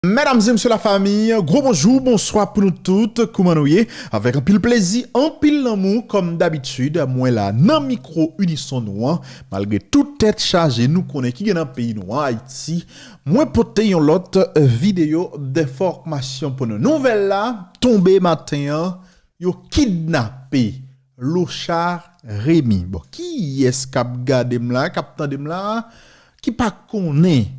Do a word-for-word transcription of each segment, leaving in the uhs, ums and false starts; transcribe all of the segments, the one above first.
Medam e mesye lafanmi, gwo bonjou, bonswa pou nou tout, kouman nou ye? Avèk anpil plezi, anpil lanmou, kòm dabitid, mwen la nan mikwo Unison nou an, malgre tout tèt chaje nou konnen ki gen nan peyi nou an, Ayiti, mwen pote yon lòt, eh, videyo enfòmasyon pou nou. Nouvèl la tonbe maten an, yo kidnape Lochard Remy. Bon, kiyès k ap gade m la, k ap tande m la, ki pa konnen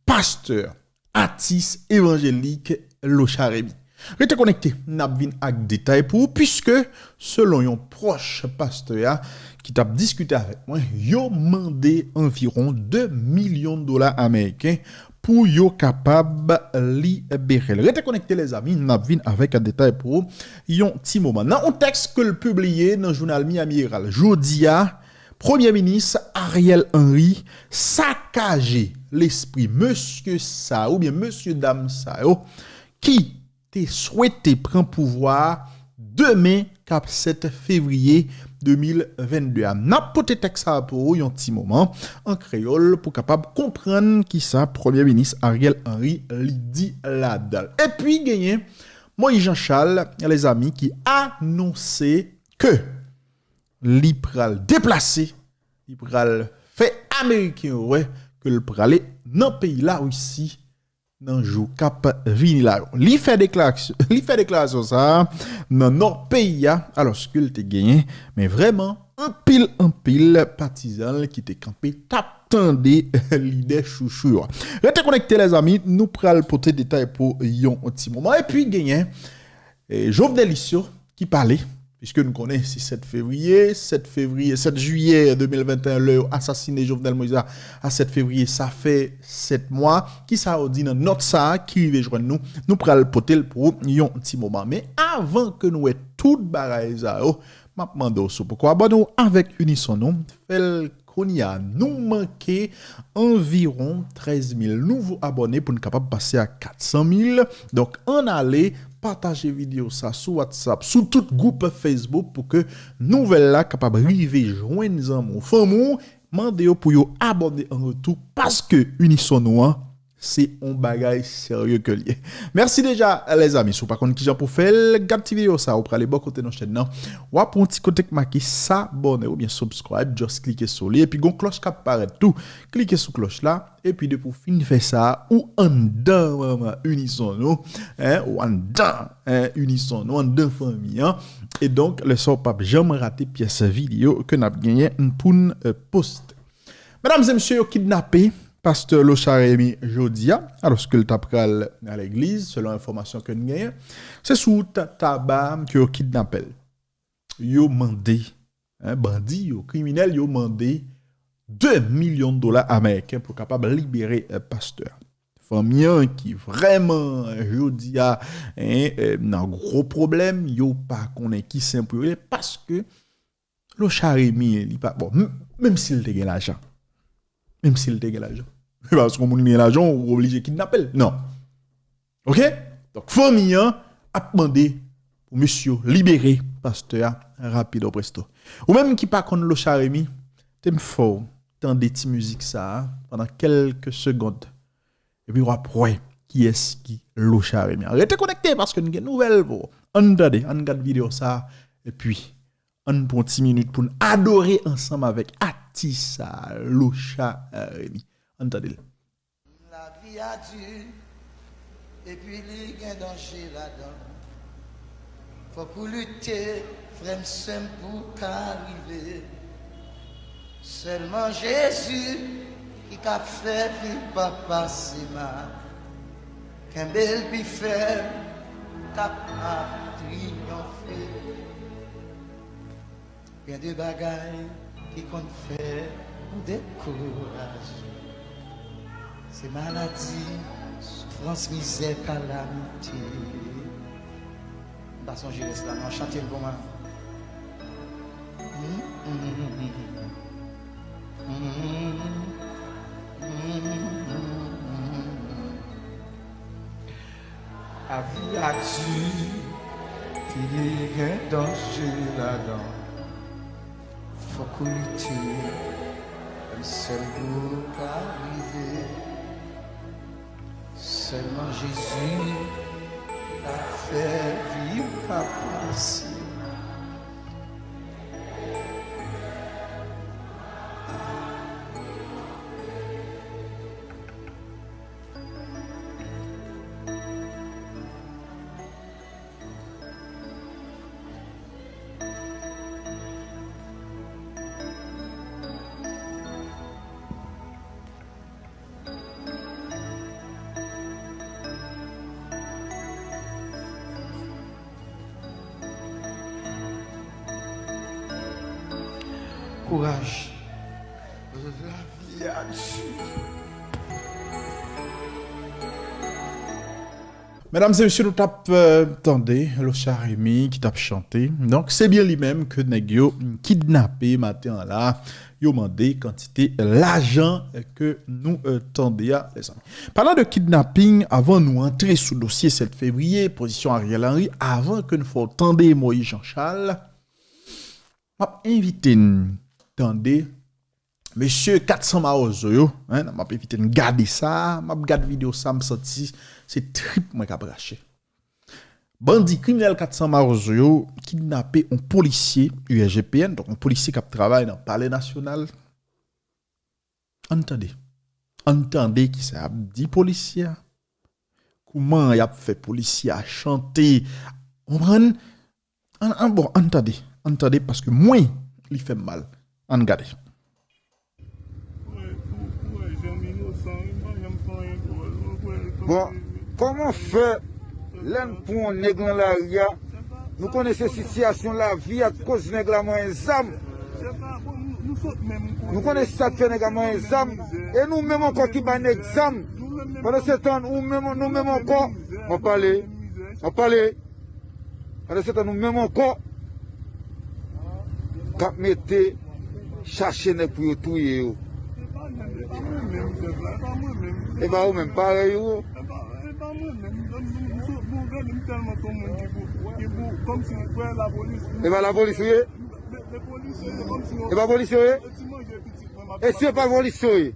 pastè, atis evanjelik Lochard Remy? Rete konekte, n ap vin ak detay pou ou, piske selon yon pwòch pastè a ki t ap diskite avèk mwen, yo mande anviwon de milyon dola ameriken pou yo kapab libere l. Rete konekte, lèzanmi, n ap vin avèk detay pou ou yon ti moman. Nan yon tèks ke l pibliye nan jounal Miami Herald jodi a, Premye Minis Ariel Henry sakaje lespri mesye sa oubyen mesye dam sa yo ki te swete pran pouvwa a demen k ap sèt fevriye de mil vennde a. N ap pote tèks sa a pou ou yon ti moman an kreyòl pou w kapab konprann kisa Premye Minis Ariel Henry li di ladan l. Epi genyen Moïse Jean Charles, lèzanmi, ki anonse ke li pral deplase, li pral fè Ameriken yo wè ke l prale nan peyi Larisi nan jou k ap vini la yo. Li fè deklarasyon, li fè deklarasyon sa a nan nò peyi a, alòske l te genyen, men vrèman, anpil, anpil patizan l ki te kanpe t ap tande lidè chouchou yo a. Rete konekte, lèzanmi, nou pral pote detay pou yon ti moman. Epi genyen, eh, Jovenelis yo ki pale, piske nou konnen se sèt fevriye, sèt fevriye, sèt jiyè de mil venteyen, lè yo asasine Jovenel Moïse la, a sèt fevriye, sa fè sèt mwa. Kisa yo di nan nòt sa a ki rive jwenn nou? Nou pral pote l pou yon ti moman. Men avan ke nou wè tout bagay sa yo, m ap mande w si w poko abòne w avèk Unison nou, fè l kounye a. Nou manke anviwon trèz mil nouvo abòne pou n kapab pase a kat san mil. Donk, ann ale pataje videyo sa sou WhatsApp, sou tout gwoup Facebook pou ke nouvèl la kapab rive jwenn zanmi w, fanmi w. Mande yo pou yo abòne an retou paske Unison nou an se yon bagay serye ke l ye. Mèsi deja, lèzanmi. Si w pa konn kijan pou fè l, gad ti videyo sa, ou prale bò kote nan chèn nan. W ap wè yon ti kote k make sabòne oubyen subscribe, just klike sou li, epi gon klòch k ap parèt tou. Klike sou klòch la, epi depi w fin fè sa, ou anndan manman Unison nou, en, ou anndan, en, Unison nou, anndan fanmi an. E donk, lè sa w p ap janm rate pyès videyo ke n ap genyen pou n, eh, poste. Medam e mesye, yo kidnape pastè Lochard Remy jodi a, alòske l ta pral nan legliz, selon enfòmasyon ke n genyen. Se sou ta-, taba ke yo kidnape l. Yo mande, en, bandi yo, kriminèl yo mande de milyon dola ameriken pou kapab libere, eh, pastè a. Fanmi an ki vrèman, jodi a, en, eh, nan gwo pwoblèm, yo pa konnen ki sen pou yo rele, paske Lochard Remy, li pa, bon, m-, menm si l te gen lajan. Menm si l te gen lajan. Se pa paske yon moun gen lajan, ou oblije kidnape l. Non. Oke? Donk, fanmi an ap mande pou mesye yo libere pastè a rapido presto. Ou menm ki pa konn Lochard Remy, te m fè w tande ti mizik sa a pandan kèlke segond. Epi w ap wè kiyès ki Lochard Remy an. Rete konekte paske n gen nouvèl pou ou. Ann tande, ann gad videyo sa a, epi ann pran ti minit pou n adore ansanm avèk atis sa a, Lochard Remy. Ann tande l. Lavi a di, epi li gen danje ladan. Fòk ou lite, frè m, sè m, pou w ka rive. Sèlman Jezi ki ka fè vi pa pase mal. Kenbe l pi fèm, ou kapab triyonfe. Gen de bagay ki konn fè ou dekouraje. Se maladi, soufrans, mizè, kalamite. M pa sonje rès la, non, chante l pou mwen. Lavi a di, epi li gen danje ladan. Fòk ou lite, menm sèl pou w ka rive. Sèlman Jezi ka fè vi m pa pase. Kouraj. Lavi a di. Medam e mesye, nou t ap, euh, tande Locha Remy ki t ap chante. Donk, se byen li menm ke nèg yo kidnape maten an la. Yo mande kantite lajan ke nou, euh, tande a, lèzanmi. Palan de kidnaping, avan nou antre sou dosye sèt fevriye, pozisyon Ariel Henry, avan ke nou fè w tande Moïse Jean Charles, m ap envite n tande mesye kat san Mawozo yo, hein, m ap envite n gade sa, m ap gad videyo sa, m santi se trip mwen k ap rache. Bandi kriminèl kat san Mawozo yo kidnape yon polisye U S G P N, donk yon polisye k ap travay nan Palè Nasyonal. Ann tande. Ann tande kisa y ap di polisye a. Kouman y ap fè polisye a chante. Konprann? An, an, bon, ann tande. Ann tande paske mwen, li fè m mal. Ann gade. Bon, kòman fè lè n pran yon nèg nan lari a, nou konnen se sitiyasyon lavi a k koz nèg la manyen zam. Nou konnen se sa k fè nèg la manyen zam. E nou menm ankò ki bay nèg zam. Pandansetan, nou menm, nou menm ankò. M ap pale. M ap pale. Pandansetan, nou menm ankò k ap mete chache nèg pou yo touye yo. E pa ou menm, parèy ou. E pa lapolis ou ye? E pa polisye ou ye? E si e pa polisye ou ye?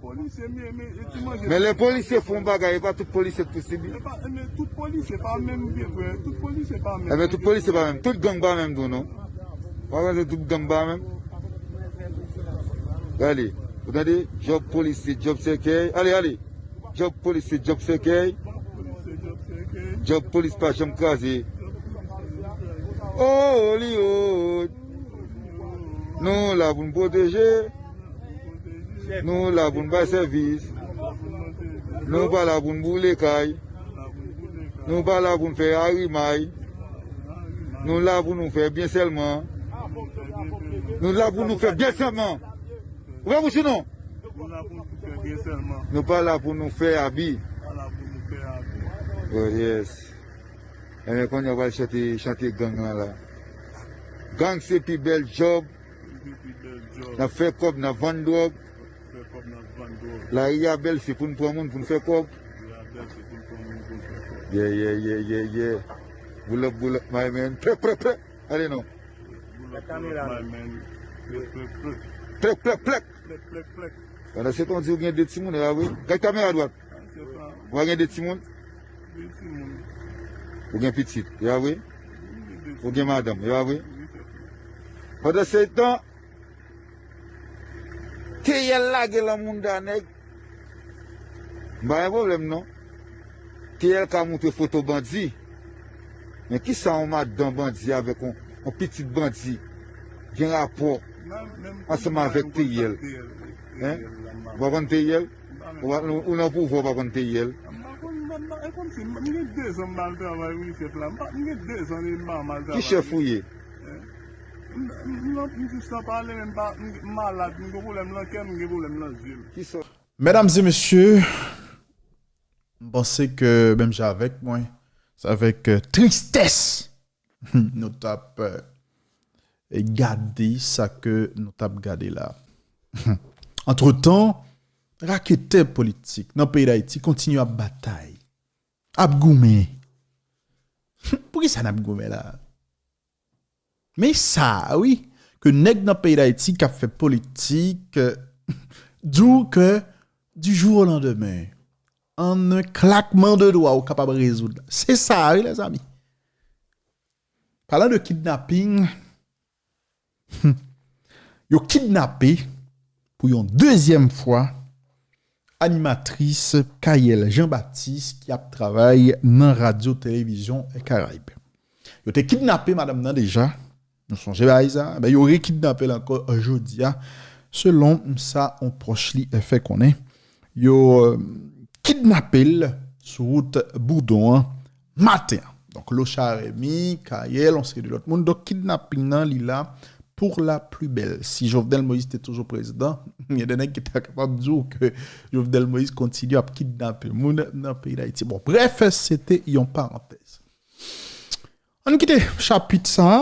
Men lè polisye fè yon bagay, e pa tout polisye k pou sibi. Ebyen, tout polisye pa menm. Tout gang pa menm tou, non. Pa panse tout gang pa menm. Gade, ou tande? Djòb polis se djòb sèkèy. Ale, ale. Djòb polis se djòb sèkèy. Djòb polis pa janm kraze. Hollywood. Nou la pou n pwoteje. Nou la pou n bay sèvis. Nou pa la pou n boule kay. Nou pa la pou n fè arimay. Nou la pou nou fè byen sèlman. Nou la pou nou fè byen sèlman. Ou fè bouch ou non? Nou pa la pou nou fè abi. Oh yes. Ebyen, kounye a pral chante, chante gang lan la. Gang se pi bèl djòb. N ap fè kòb, n ap vann dwòg. Lari a bèl, se pou n pran moun, pou n fè kòb. Yeah, yeah, yeah, yeah, yeah. Pull up, pull up, my man. Prè, prè, prè. Ale non. Plèk, plèk, plèk. Pandansetan, w di w gen de timoun, e pa vre? Gad kamera dwat. Ou pa gen de timoun? Ou gen pitit, e pa vre? Ou gen madanm, e pa vre? Pandansetan, T L lage lan mounda nèg. M pa gen pwoblèm non. T L ka montre foto bandi. Men kisa yon madanm bandi avèk yon, yon pitit bandi gen rapò ansanm avèk T L? Hein? Ou pa konn T L? Ou pa, ou, ou nan pouvwa, ou pa konn T L? Ki chèf ou ye? M, m, m, m jis nan pale, men m pa, m, m malad, m gen pwoblèm nan kè m, m gen pwoblèm nan zye m. Kisa? Medam e mesye, m panse ke menm jan avèk mwen, se avèk, euh, tristès nou t ap, euh, gade sa ke nou t ap gade la. Antretan, raketè politik nan peyi Dayiti kontinye ap batay, ap goumen. Poukisa n ap goumen la? Men sa, wi, ke nèg nan peyi Dayiti k ap fè politik, euh, di w ke du jour au lendemain, en un claquement de doigts, ou kapab rezoud. Se sa, wi, lèzanmi. Palan de kidnaping, yo kidnape pou yon dezyèm fwa animatris Kayèl Jean Baptiste ki ap travay nan Radyo Televizyon Karayib. Yo te kidnape madanm nan deja, nou sonje bagay sa, men yo rekidnape l ankò jodi a, selon sa yon pwòch li fè konnen. Yo euh, kidnape l sou wout Boudon an maten an. Donk, Locha Remy, Kayèl, yon seri de lòt moun. Donk, kidnaping nan, li la pour la plus belle. Si Jovenel Moïse te toujou prezidan, gen de nèg ki ta kapab di w ke Jovenel Moïse kontinye ap kidnape moun nan peyi Dayiti. Bon, brèf, se te yon parantèz. Ann kite chapit sa a,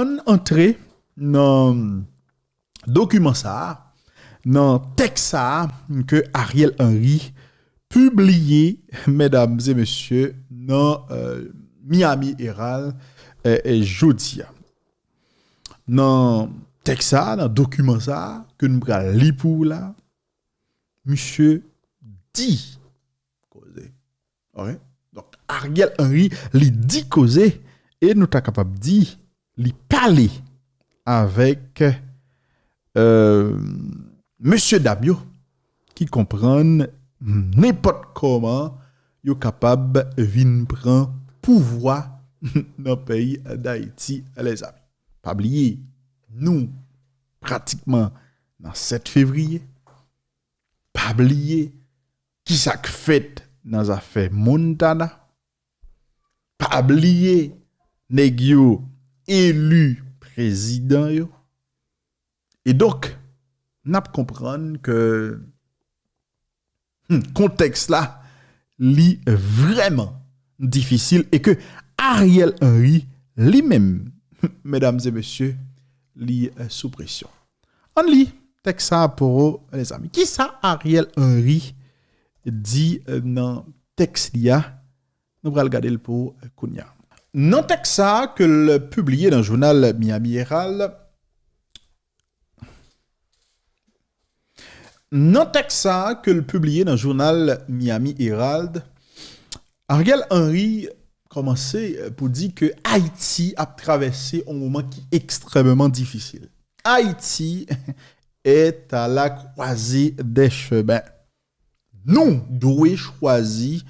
ann antre nan dokiman sa a, nan tèks sa a ke Ariel Henry pibliye, medam e mesye, nan euh, Miami Herald euh, euh, jodi a. Nan tèks sa a, nan dokiman sa a, ke nou pral li pou w la, misye di koze. Ok? Donk, Ariel Henry, li di koze, e nou ta kapab di, li pale avèk euh, mesye dam yo ki konprann nenpòt kòman yo kapab vin pran pouvwa nan peyi Dayiti, lèzanmi. Pa bliye, nou pratikman nan sèt fevriye. Pa bliye kisa k fèt nan zafè Montana. Pa bliye nèg yo eli prezidan yo. E donk, n ap konprann ke hmm, kontèks la, li vrèman difisil e ke Ariel Henry, li menm, medam e mesye, li euh, sou presyon. Ann li tèks sa a pou ou, lèzanmi. Kisa Ariel Henry di euh, nan tèks li a? Nou pral gade l pou ou euh, kounye a. Nan tèks sa a ke l pibliye nan jounal Miami Herald, nan tèks sa a ke l pibliye nan jounal Miami Herald, Ariel Henry kòmanse euh, pou di ke Ayiti ap travèse yon moman ki ekstrèmman difisil. Ayiti est à la croisée des chemins. Nou dwe chwazi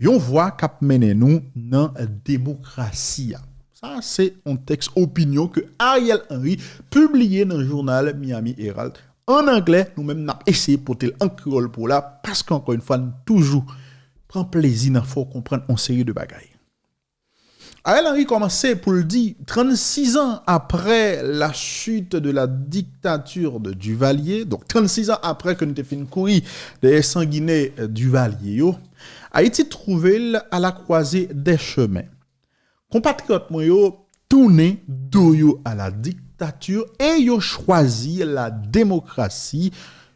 yon vwa k ap mennen nou nan demokrasi a. Sa se yon tèks opinyon ke Ariel Henry pibliye nan jounal Miami Herald an anglè. Nou menm n ap eseye pote l an kreyòl pou w la, paske ankò yon fwa n toujou pran plezi nan fè w konprann yon seri de bagay. Ariel Henry kòmanse pou l di, trannsis an apre la chute de la dictature de Duvalier, donk trannsis an apre ke nou te fin kouri dèyè sanginè Duvalier yo, Ayiti twouve l à la croisée des chemins. Konpatriyòt mwen yo tounen do yo à la dictature e yo chwazi la démocratie,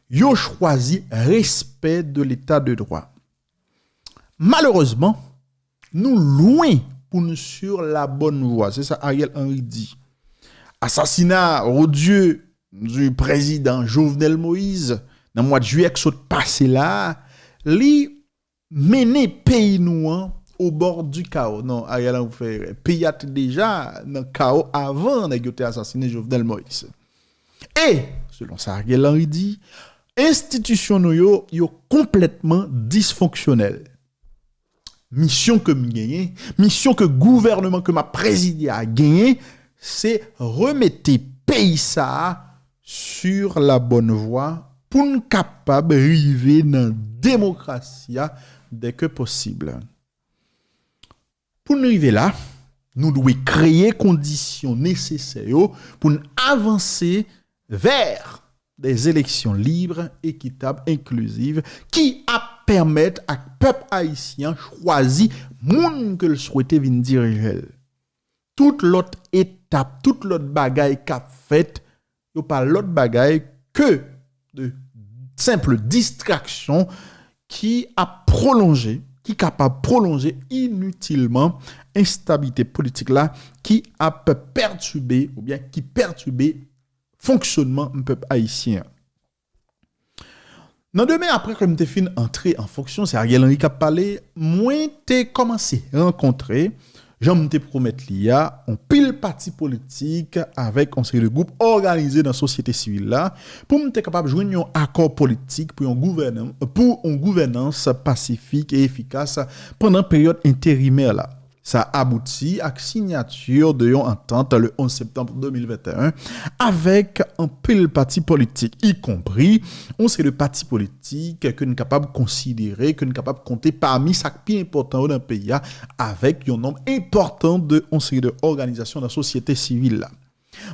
yo chwazi respè de l'état de droit. Malerezman, nou lwen pou n sur la bonne voie. Se sa Ariel Henry di. Asasina odieux du prezidan Jovenel Moïse nan mwa jiyè k sot pase la a, li mennen peyi nou an au bord du chaos. Non, Ariel Henry fè erè. Peyi a te deja nan kawo avan nèg yo te asasinen Jovenel Moïse. E, selon sa Ariel Henry di, enstitisyon nou yo, yo konplètman disfonksyonèl. Misyon ke m genyen, misyon ke gouvènman ke m ap prezide a genyen, se remete peyi sa a sur la bonne voie pou n kapab rive nan demokrasi a dè ke posib. Pou n rive la, nou dwe kreye kondisyon nesesè yo pou n avanse vè des élections libres, équitables, inclusives ki ap pèmèt ak pèp ayisyen an chwazi moun ke l swete vin dirije l. Tout lòt etap, tout lòt bagay k ap fèt, yo pa lòt bagay ke de senp distraksyon ki ap pwolonje, ki kapab pwolonje initilman enstabilite politik la, ki ap pètibe oubyen ki pètibe fonksyonman pèp ayisyen an. Nan demen, apre ke m te fin antre an fonksyon, se Ariel Henry k ap pale, mwen te kòmanse rankontre, jan m te pwomèt li a, yon pil pati politik avèk yon seri de gwoup òganize nan sosyete sivil la, pou m te kapab jwenn yon akò politik pou yon gouvènan-, pou yon gouvènans pasifik e efikas pandan peryòd enterimè la. Sa abouti ak siyati de yon antant le onz septanm de mil venteyen avèk anpil pati politik, ikonpri yon seri de pati politik ke n kapab konsidere, ke n kapab konte pami sa k pi enpòtan yo nan peyi a, avèk yon nonb enpòtan de yon seri de òganizasyon nan sosyete sivil la.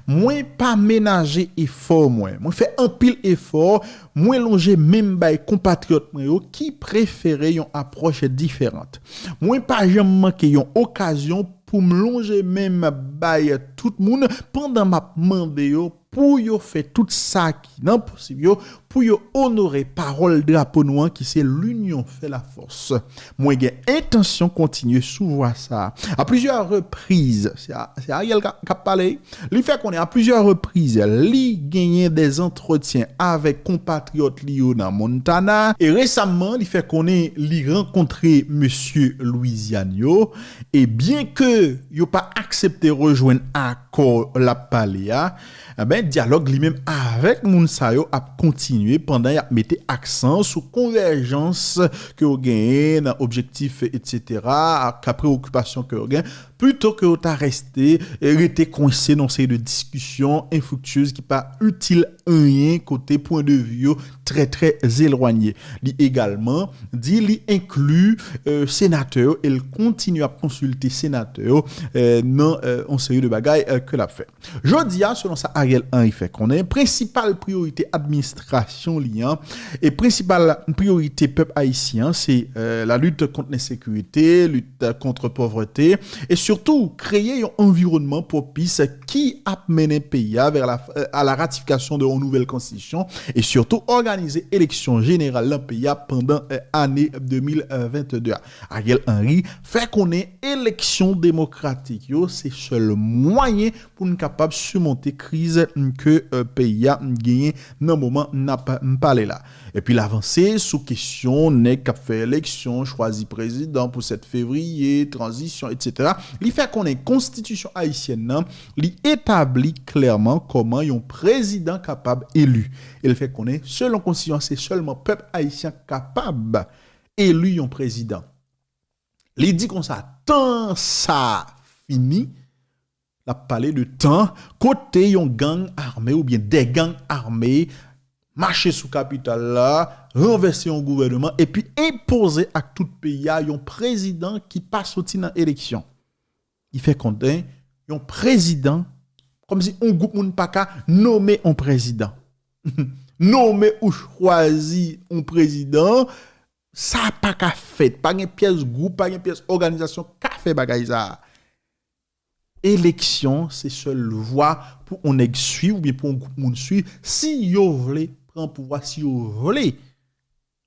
Mwen pa menaje efò mwen. Mwen fè anpil efò, mwen lonje men m bay konpatriyòt mwen yo ki prefere yon apwòch diferan. Mwen pa janm manke yon okazyon pou m lonje men m bay tout moun pandan m ap mande yo pou yo fè tout sa ki nan posib yo pou yo onore pawòl drapo nou an ki se L'union fait la force. Mwen gen entansyon kontinye sou vwa sa a. A plizyè repriz, se a- se Ariel k ap- k ap pale, li fè konnen a plizyè repriz, li genyen de antretyen avèk konpatriyòt li yo nan Montana. E resamman, li fè konnen li rankontre mesye Louisiane yo. E byen ke yo pa aksepte rejwenn akò l ap pale a, enben, dyalòg li menm avèk moun sa yo ap kontinye pandan y ap mete aksan sou konvèjans ke yo genyen nan objektif, etsetera, ak prewokipasyon ke yo gen, plito ke yo ta reste, e rete kwense nan seri de diskisyon enfriktyez ki pa itil anyen kote pwen de vi yo trè, trè elwanye. Li egalman di li enkli, e, senatè yo e l kontinye ap konsilte senatè yo, e, nan, e, yon seri de bagay, e, ke l ap fè. Jodi a, selon sa Ariel Henry fè konnen, prensipal priyorite administrasyon li an e prensipal priyorite pèp ayisyen an, se, e, la lutte contre l'insécurité, lit kont povrete, e sitou kreye yon anviwònman pwopis ki ap mennen peyi a vers la, e, à la ratification de yon nouvèl konstitisyon, e sitou òganize eleksyon jeneral nan peyi a pandan, e, ane de mil vennde a. Ariel Henry fè konnen eleksyon demokratik yo se sèl mwayen pou n kapab simonte kriz ke, e, peyi a genyen nan moman n ap pale la. Epi l avanse sou kesyon nèg k ap fè eleksyon, chwazi prezidan pou sèt fevriye, tranzisyon, etsetera. Li fè konnen konstitisyon ayisyèn nan, li etabli klèman kòman yon prezidan kapab eli. E l fè konnen, selon konstitisyon an, se sèlman pèp ayisyen k kapab eli yon prezidan. Li di konsa, tan sa a fini, l ap pale de tan kote yon gang ame oubyen de gang ame mache sou kapital la, ranvèse yon gouvènman, epi enpoze ak tout peyi a yon prezidan ki pa soti nan eleksyon. Li fè konnen yon prezidan, kòmsi yon gwoup moun pa ka nonmen yon prezidan. Nonmen ou chwazi yon prezidan, sa pa ka fèt. Pa gen pyès gwoup, pa gen pyès òganizasyon ka fè bagay sa a. Eleksyon se sèl vwa pou yon nèg swiv oubyen pou yon gwoup moun swiv si yo vle pran pouvwa, si yo vle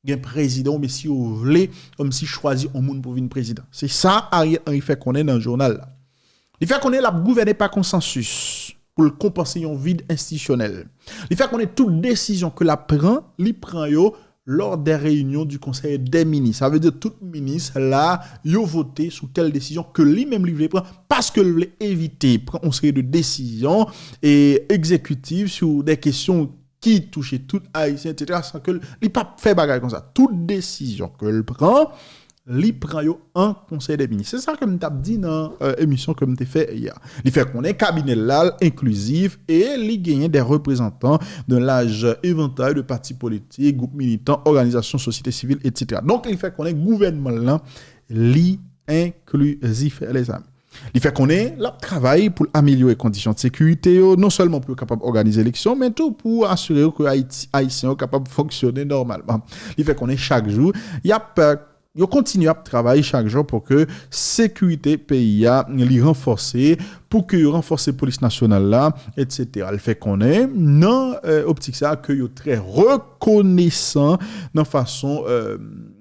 gen prezidan oubyen si yo vle kòmsi chwazi yon moun pou vin prezidan. Se sa Ariel Henry fè konnen nan jounal la. Li fè konnen l ap gouvène pa konsansis pou l konpanse yon vid enstitisyonèl. Li fè konnen tout desizyon ke l ap pran, li pran yo lors des réunions du Conseil des ministres. Sa vle di tout minis la, yo vote sou tèl desizyon ke li menm li vle pran, paske l vle evite pran yon seri de desizyon e egzekitif sou de kesyon ki touche tout Ayisyen, etsetera, san ke l, li p ap fè bagay konsa. Tout desizyon ke l pran, li pran yo an Konsèy dè Minis. Se sa ke m t ap di nan, e, emisyon ke m te fè yè. Li fè konnen kabinè l la, l enklizif e li genyen de reprezantan de laj evantay de pati politik, gwoup militan, òganizasyon sosyete sivil, etsetera. Donk, li fè konnen gouvènman l lan, li enklizif, lèzami. Li fè konnen l ap travay pou l amelyore kondisyon de sekirite yo, non sèlman pou yo kapab òganize eleksyon, men tou pou asire yo ke Ayiti, Ayisyen yo kapab fonksyone nòmalman. Li fè konnen chak jou, y ap, e, yo kontinye ap travay chak jou pou ke sekirite peyi a li ranfòse, pou ke yo ranfòse polis nasyonal la, etsetera. Li fè konnen nan, e, optik sa a ke yo trè rekonesan nan fason, e,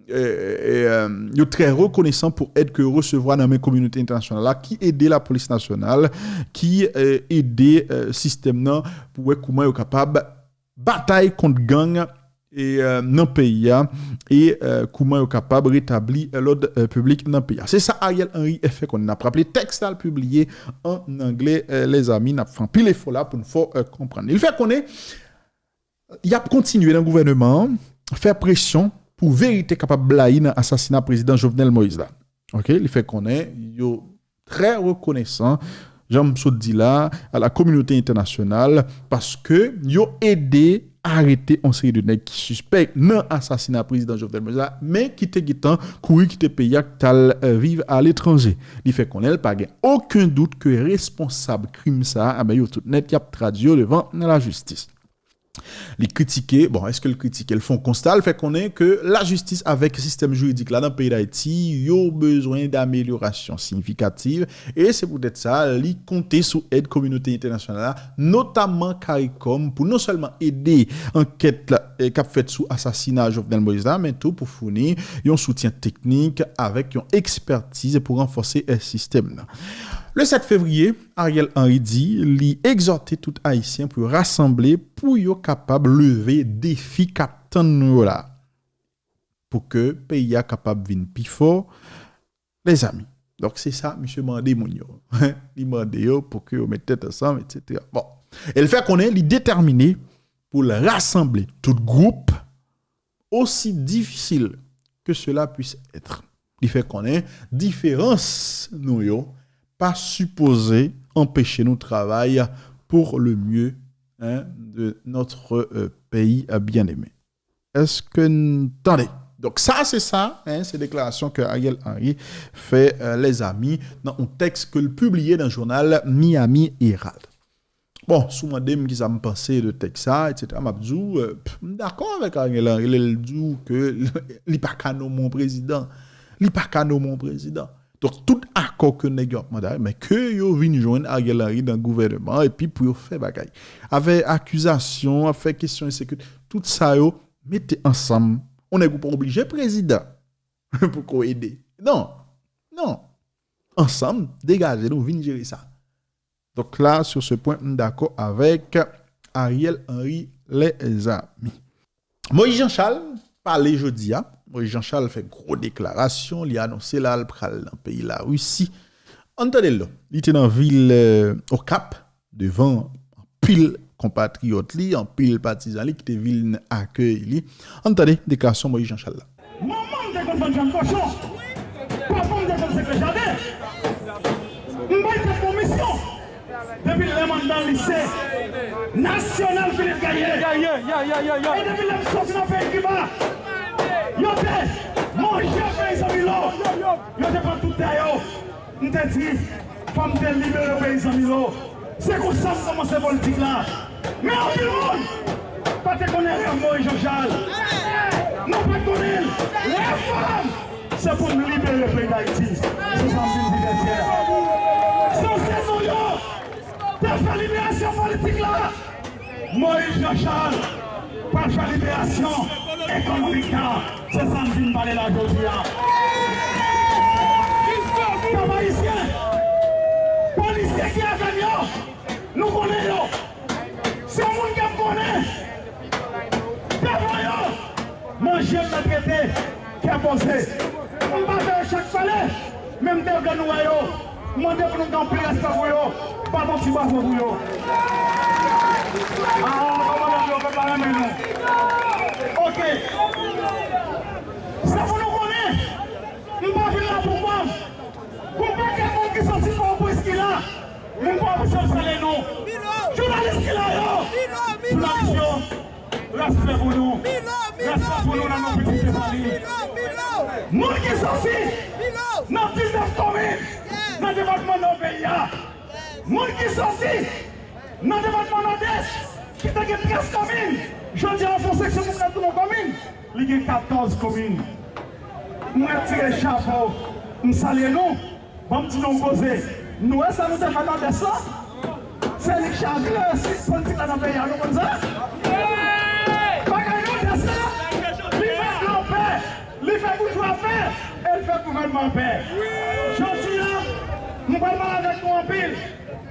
e, e, e, yo trè rekonesan pou èd ke yo resevwa nan men kominote entènasyonal la, ki ede lapolis nasyonal, ki, e, ede, e, sistèm nan pou wè kouman yo kapab batay kont gang, e, euh, nan peyi a, e, euh, kouman yo kapab retabli, euh, lòd, euh, piblik nan peyi a. Se sa Ariel Henry, euh, fè konnen. N ap raple tèks la l pibliye an anglè, euh, lèzami, n ap fè anpil efò la pou n fè w, euh, konprann. Li fè konnen y ap kontinye nan gouvènman an fè presyon pou verite kapab blayi nan asasina prezidan Jovenel Moïse la. Ok, li fè konnen yo trè rekonesan, jan m sot di la, a la kominote entènasyonal, paske yo ede arete yon seri de nèg ki sispèk nan asasina prezidan Jovenel Moïse la, men ki te gentan kouri kite peyi a, k t al, euh, viv aletranje. Li fè konnen l pa gen okenn dout ke responsab krim sa a, a ben, yo tout nèt, y ap tradui yo devan lajistis. Li kritike, bon, èske l kritike? L fè yon konsta, l fè konnen ke lajistis avèk sistèm jiridik la nan peyi Dayiti, yo bezwen damelyorasyon siyifikatif, e se poutèt sa, li konte sou èd kominote entènasyonal la, notamman CARICOM, pou non sèlman ede ankèt la, eh, k ap fèt sou asasina Jovenel Moïse la, men tou pou founi yon soutyen teknik avèk yon ekspètiz pou ranfòse, eh, sistèm nan. Le sèt fevriye, Ariel Henry di li egzòte tout Ayisyen pou yo rasanble, pou yo kapab leve defi k ap tann nou yo la, pou ke peyi a kapab vin pi fò, lèzami. Donk, se sa misye mande moun yo. Li mande yo pou ke yo met tèt ansanm, etsetera. Bon. E l fè konnen li detèmine pou l rasanble tout gwoup, aussi difficile que cela puisse être. Li fè konnen diferans nou yo pa sipoze anpeche nou travay pour le mieux, hein, de notre, euh, pays, euh, bien-aimé. Èske n tande? Donk, sa, se sa, hein, se deklarasyon ke Ariel Henry fè, euh, lèzami nan yon tèks ke l pibliye nan jounal Miami Herald. Bon, si w mande m kisa m panse de tèks sa, etsetera, m ap di w, euh, pff, m dakò avèk Ariel Henry lè l di w ke li pa ka nonmen yon prezidan. Li pa ka nonmen yon prezidan. Donk, tout akò ke nèg yo ap mande, men ke yo vin jwenn Ariel Henry nan gouvènman an, epi pou yo fè bagay. Avèk akizasyon, ap fè kesyon ensekirite, tout sa yo mete ansanm. Yon nèg ou pa oblije prezidan pou ko ede. Non. Non. Ansanm, degaje nou, vin jere sa. Donk la, sur ce point, m dakò avèk Ariel Henry, lèzami. Moïse Jean Charles pale jodi a. Moïse Jean Charles fè gwo deklarasyon, li anonse la l pral nan peyi Larisi. Ann tande l non. Li te nan vil, euh, Okap, devan anpil konpatriyòt li, anpil patizan li ki te vin akèyi li. Ann tande deklarasyon Moïse Jean Charles la. Manman m te konn vann vyann kochon. Papa m te konn sekre jaden. M bay tèt mwen misyon. Depi lè m anndan lise nasyonal Philippe Gaillet. E depi lè m soti nan peyi Kiba, yo te manje peyi San Milo. Yo te pran tout tè yo. M te di, fò m te libere peyi San Milo. Se konsa m kòmanse politik la. Men anpil moun pa te konnen rèv Moïse Jean Charles. Nou pa t konnen l. Rèv pa m, se pou m libere peyi Dayiti. Se sa m vin di Vètyè. Zansèt nou yo te fè liberasyon politik la. Moïse Jean Charles pral fè liberasyon ekonomik la. Se sa m vin pale la jodi a. Pèp ayisyen, polisye ki avè m yo, nou konnen yo. Se moun ke m konnen. Devan yo, manje m maltrete, kè poze. M pa fè yo chak pale, men m te vle nou wè yo. M mande pou nou gen anpil respè pou yo. Bat yon ti bravo pou yo. Ah, kòmandan yo, pèp la renmen nou. Ok. Se pou nou konnen, m pa vin la pou kò m. Gon pakèt moun ki soti Pòtoprens ki la. Moun Pòtoprens yo salye nou. Jounalis ki la yo. Jounalis yo. Respè pou nou. Respè pou nou nan non pitit Dezali. Moun ki soti nan diznèf komin nan depatman Nò peyi a. Moun ki soti nan depatman Nòdès ki te gen trèz komin, jodi a yo fè yon seksyon pou mete tou nan komin. Li gen katòz komin. M retire chapo, m salye nou. Ban m di nou yon koze. Nou wè sa nou te fè Nòdès la? Se li k chaje reyisi politik la nan peyi a, nou konn sa? Bagay Nòdès la, li fè anpè, li fè boujwa pè, e li fè gouvènman pè. Jodi a, m pral pale avèk nou anpil.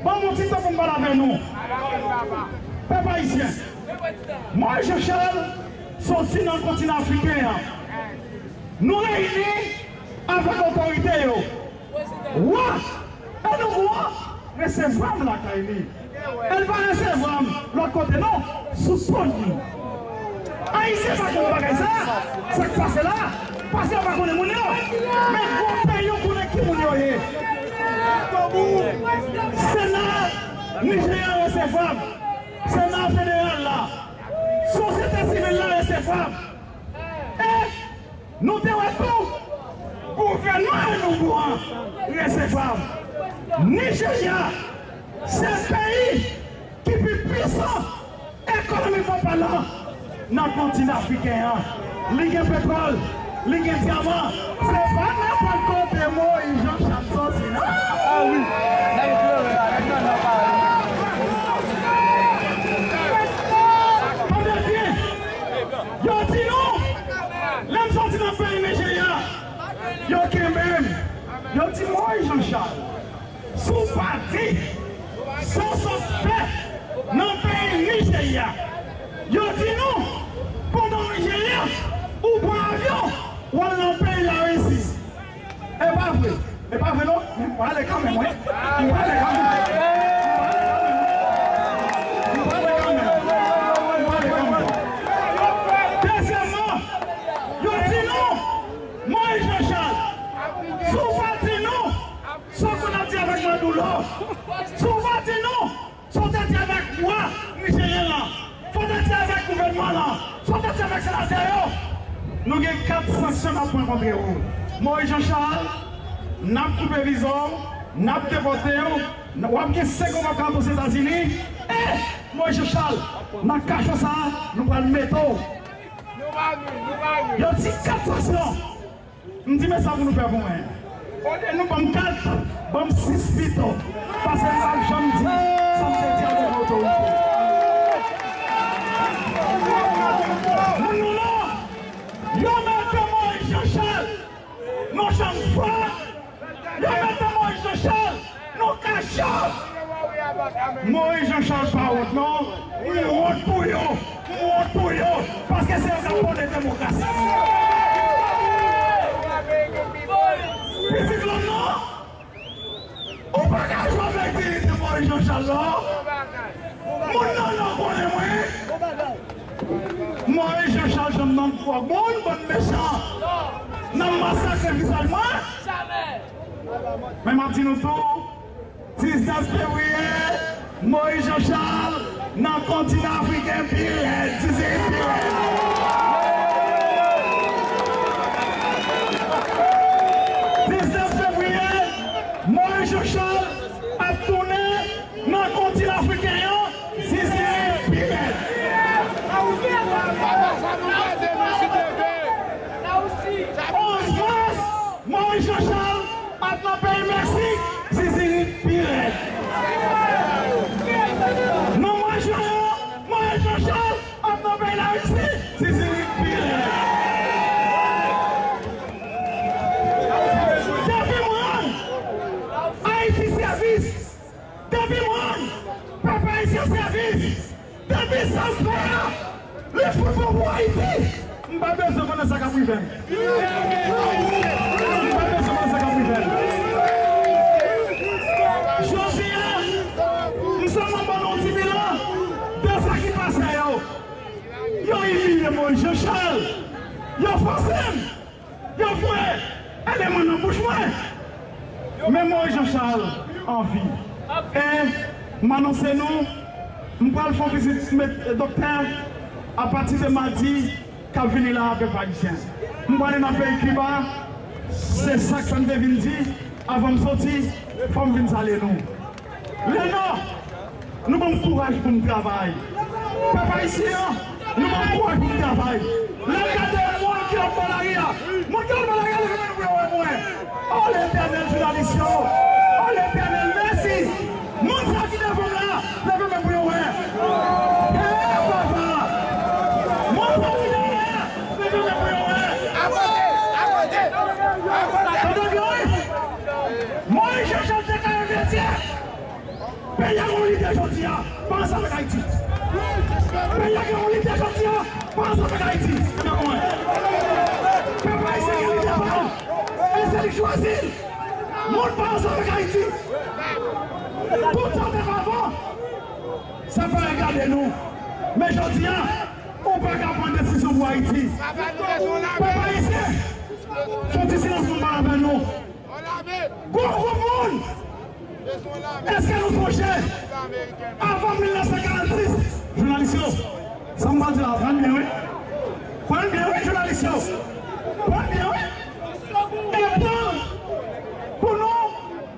Ban m yon ti tan pou m pale avè nou. Pèp ayisyen, Moïse Jean Charles soti nan kontinan afriken an. Nou reyini avèk otorite yo. Wa Enugu an resevwa m lakay li. E l pa resevwa m lòt kote non, sou twòn li. Ayisyen pa konn bagay sa. Sa k pase la, pase yo pa konnen moun yo. Men gwo peyi yo konnen ki moun yo ye. Sena Nijerya resevwa m. Sena federal la, sosyete sivil la resevwa m. E nou te wè tou, gouvènman Enugu an resevwa m. Nijerya se peyi ki pi pwisan ekonomikman palan nan kontinan afriken an. Li gen petwòl, li gen dyaman. Se pa nenpòt kote Moyiz Jan Chal soti non. Tande byen, yo di nou, lè m soti nan peyi Nijerya, yo kenbe m, yo di Moyiz Jan Chal, si w pa di sa w sot fè nan peyi Nijerya, yo di nou, pandan w Nijerya, ou pran avyon, w al nan peyi Larisi. E pa vre, e pa vre non, men m prale kanmenm, wi. M prale kanmenm. M prale kanmenm. M prale kanmenm. Dezyèmman, yo di nou, Moyiz Jan Chal, si w pa di nou, sa w konn ap di avèk Madoulo, si w pa di nou, sa w te di avèk wa nijeryen lan, sa w te di avèk gouvènman lan, sa w te di avèk senatè yo, nou gen kat sanksyon n ap pran kont ou. Moyiz Jan Chal, n ap koupe viza w, n ap depòte w, w ap gen senk mwa w p ap ka rantre Ozetazini, e Moyiz Jan Chal, nan kachò sa a, nou pral mete w. Yo di kat sanksyon. M di, men sa pou nou fè pou mwen. Olye nou ban m kat, ban m sis pito. Paske m p ap janm di sa m te di avèk otorite. Moun nou la, yo mete Moyiz Jan Chal nan chanm fwa. Yo mete Moyiz Jan Chal nan kachò. Moyiz Jan Chal pa wont non. M wont pou yo. M wont pou yo. Paske se yo k ap pwone demokrasi. Pitit lòm nan, ou pa ka jwe avèk diyite Moyiz Jan Chal non. Moun nan non konnen mwen. Moyiz Jan Chal janm nan gwo moun, bann mechan. N ap masakre vizaj mwen. Men m ap di nou tou, diznèf fevriye, Moyiz Jan Chal nan kontinan afriken pi rèd, dizirit pi rèd. Diznèf fevriye, Moyiz Jan Chal ap tounen nan kontinan afriken an, zizirit pi rèd. Onz mas, Moyiz Jan Chal ap nan peyi Meksik, zizirit pi rèd. Nan mwa jen an, Moyiz Jan Chal ap nan peyi Larisi, zizirit pi rèd. Depi m rann Ayiti sèvis, depi m rann pèp ayisyen sèvis, depi sa m fè a, li fout bon pou Ayiti, m pa bezwen konnen sa k ap rive m. M pa bezwen konnen sa k ap rive m. Jodi a, m sèlman ban nou yon ti bilan de sa ki pase yo. Yo imilye Moyiz Jan Chal. Yo fòse m. Yo foure eleman nan bouch mwen. Men Moyiz Jan Chal an vi. E m anonse nou, m pral fè yon vizit met-, doktè apati de madi k ap vini la a, pèp ayisyen. M prale nan peyi Kiba. Se sa k fè m te vin di, avan m soti, fò m vin salye nou. Lè nò, nou ban m kouraj pou m travay. Pèp ayisyen an, nou ban m kouraj pou m travay. Lè m gade moun ki lòt bò lari a, moun ki lòt bò lari a, leve men nou pou yo wè mwen. O Letènèl, jounalis yo, o Letènèl, mèsi. Moun sa ki devan m la, leve men pou yo wè. Hey, papa! Moun sa ki dèyè a, leve men pou yo wè. Tande byen, wi. Moyiz Jan Chal te ka envesti. Peyi a gen yon lidè jodi a, pa ansanm avèk Ayiti. Peyi a gen yon lidè jodi a, pa ansanm avèk Ayiti. Ebyen, mwen. Pèp ayisyen gen lidè pa l. E se li k chwazi l. Moun pa ansanm avèk Ayiti. Tout sa w te fè avan, se pa regade nou. Men jodi a, ou pa ka pran desizyon pou Ayiti. Pèp ayisyen, fè yon ti silans pou m pale avè nou. Gwo gwoup moun, èske nou sonje, avan mil nèf san karannsis, jounalis yo, sa m pral di la, pran byen, wi. Pran byen, wi, jounalis yo. Pran byen, wi. E tan pou nou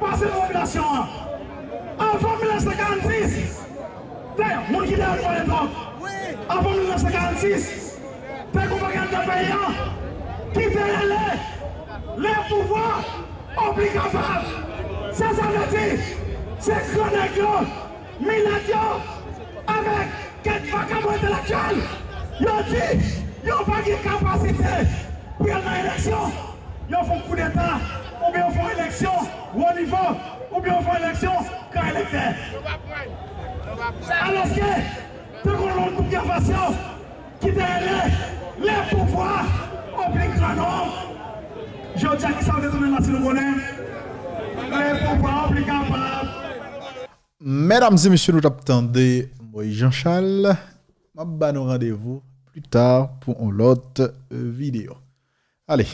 pase nan popilasyon an. Avan mil nèf san karannsis, dayè, moun ki dèyè nou pale twòp. Avan mil nèf san karannsis, te gen yon pakèt de peyi an ki te rele le pouvwa obli kapab. Sa sa vle di, se gran nèg yo, milèt yo, avèk kèk vakabon entèlektyèl, yo di yo pa gen kapasite pou y al nan eleksyon. Yo fè yon koudeta, oubyen yo fè yon eleksyon wo nivo, oubyen yo fè yon eleksyon gran elektè. Alòske, te gen yon lòt gwoup ki anfas yo, ki te rele le pouvwa obli gran nonm. Jodi a, kisa yo te tounen la, si nou konnen? Le pouvwa obli kapab. Medam e mesye, nou t ap tande Moïse Jean Charles. M ap ba nou randevou pli ta pou yon lòt, euh, videyo. Ale,